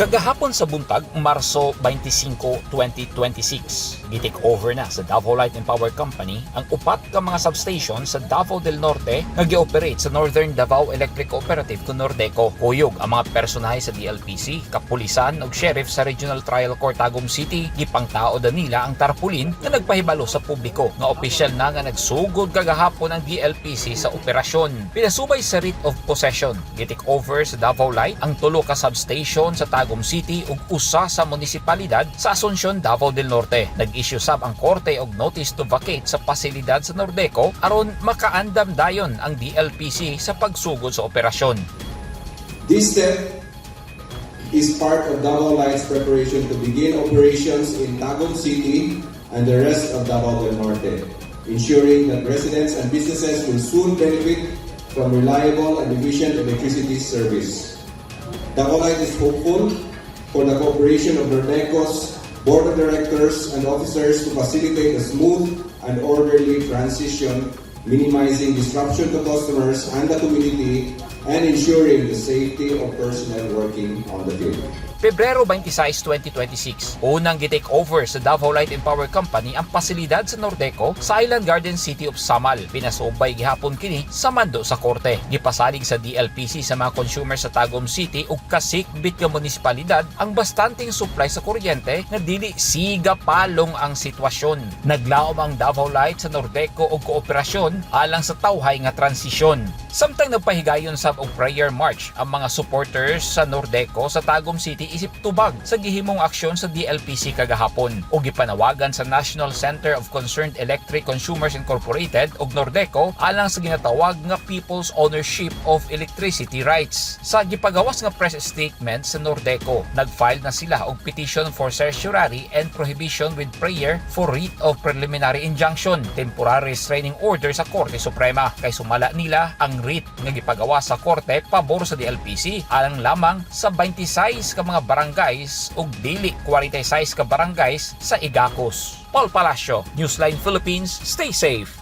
Kagahapon sa buntag, Marso 25, 2026, gi-take over na sa Davao Light and Power Company ang upat ka mga substation sa Davao del Norte nga gi-operate sa Northern Davao Electric Cooperative kon Nordeco. Kuyog ang mga personahe sa DLPC, kapulisan ug sheriff sa Regional Trial Court Tagum City, gipangtao nila ang tarpulin nga nagpahibalo sa publiko nga opisyal na nga nagsugod kagahapon ang DLPC sa operasyon. Pinasubay sa writ of possession, gi-take over sa Davao Light ang tulo ka substation sa Tagum City ug usa sa munisipalidad sa Asuncion, Davao del Norte. Nag-issue sab ang korte og notice to vacate sa pasilidad sa Nordeco aron makaandam dayon ang DLPC sa pagsugod sa operasyon. This step is part of Davao Light's preparation to begin operations in Tagum City and the rest of Davao del Norte, ensuring that residents and businesses will soon benefit from reliable and efficient electricity service. Davao Light is hopeful for the cooperation of Nordeco's Board of Directors and officers to facilitate a smooth and orderly transition, minimizing disruption to customers and the community, and ensuring the safety of personnel working on the field. Pebrero 26, 2026, unang gi-take over sa Davao Light and Power Company ang pasilidad sa Nordeco sa Island Garden City of Samal. Pinasubay gihapon kini sa mando sa korte. Gipasalig sa DLPC sa mga consumer sa Tagum City ug kasikbit nga munisipalidad ang bastanteng supply sa kuryente nga dili siga palong ang sitwasyon. Naglaom ang Davao Light sa Nordeco og kooperasyon alang sa tawhay nga transisyon. Samtang nagpahigayon sab og prayer march ang mga supporters sa Nordeco sa Tagum City isip tubag sa gihimong aksyon sa DLPC kagahapon ug gipanawagan sa National Center of Concerned Electric Consumers Incorporated ug Nordeco alang sa ginatawag nga People's Ownership of Electricity Rights. Sa gipagawas nga press statement sa Nordeco, nag-file na sila og petition for certiorari and prohibition with prayer for writ of preliminary injunction, temporary restraining order sa Korte Suprema, kay sumala nila ang writ nga gipagawas sa korte pabor sa DLPC alang lamang sa 26 ka mga barangays ug dili 46 ka barangays sa Igacos. Paul Palacio, Newsline Philippines, stay safe.